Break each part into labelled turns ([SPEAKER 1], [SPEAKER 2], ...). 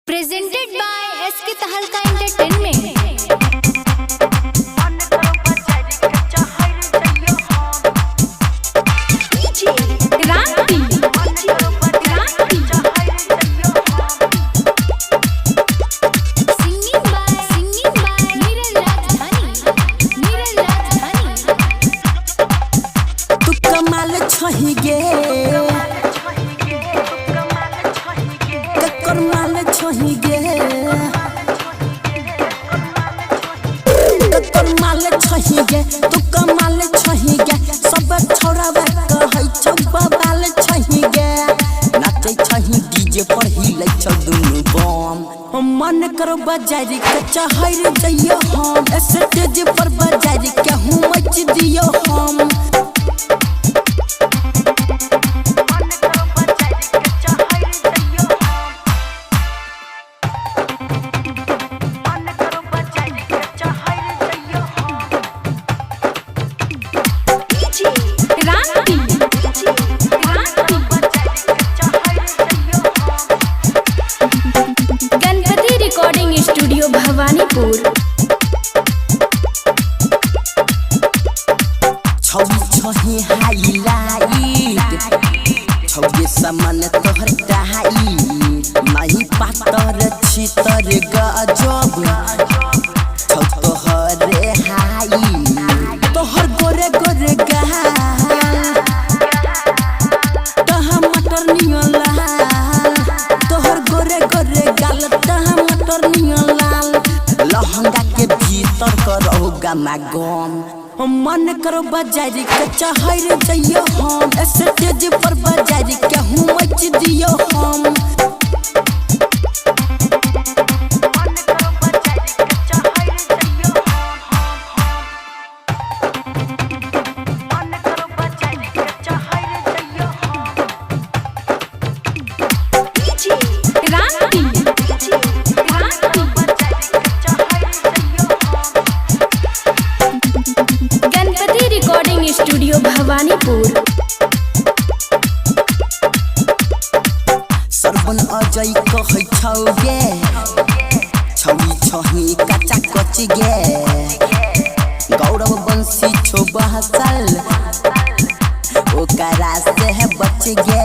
[SPEAKER 1] Presented by SK Tahalka Entertainment. Kranti. Kranti. Singing by Niran Rajdhani. Niran Rajdhani.
[SPEAKER 2] तू कमाल छही गे, ककर माल छही गे, ककर माल छही गे, तू कमाल छही गे। सब छोरावा कहै छौ बबाल छही गे। नाचै छही डीजे पर, हिलै छौ दुनू बम। मन करो बजारी के चहर जइयो हम, स्टेज पर बजारी के हूँ मच दियो हम।
[SPEAKER 1] Kranti. Kranti. Ganpati recording studio Bhawanipur.
[SPEAKER 2] छौरी छही हाईलाइट, छौरी सामान तोहर टाइट, माही पातर छितर गजब छौ तोहर हाई। तोहर गोरे गोरे गाल तहा मटर नियन लाल, तोहर गोरे गोरे गाल तहा मटर नियन लाल। लहंगा के भीतर करो गमा गम, मन करो बजारी के चहर जइयो हम, स्टेज पर बजारी के हूँ मच दियो हम।
[SPEAKER 1] Kranti. Kranti. Ganpati recording studio Bhawanipur.
[SPEAKER 2] Sarvan Ajay कहै छौ गे, छौरी छही कच्चा कच गे। गौरव बंसी छौ बहसल, ओकरा से है बच गे।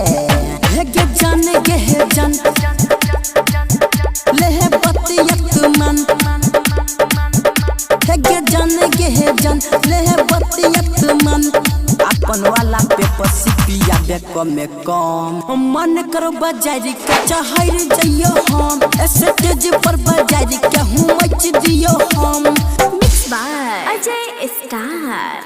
[SPEAKER 2] हे गे जान गे हे जान, ले हे बतिया तू मन। हे गे जान गे हे जान, ले हे बतिया तू मन। अपन वाला पेपर सिपिया बे कम कम, मन करो बजारी के चहर जइयो हम, स्टेज पर बजारी के हूँ मच दियो हम।
[SPEAKER 1] Mix by Ajay star.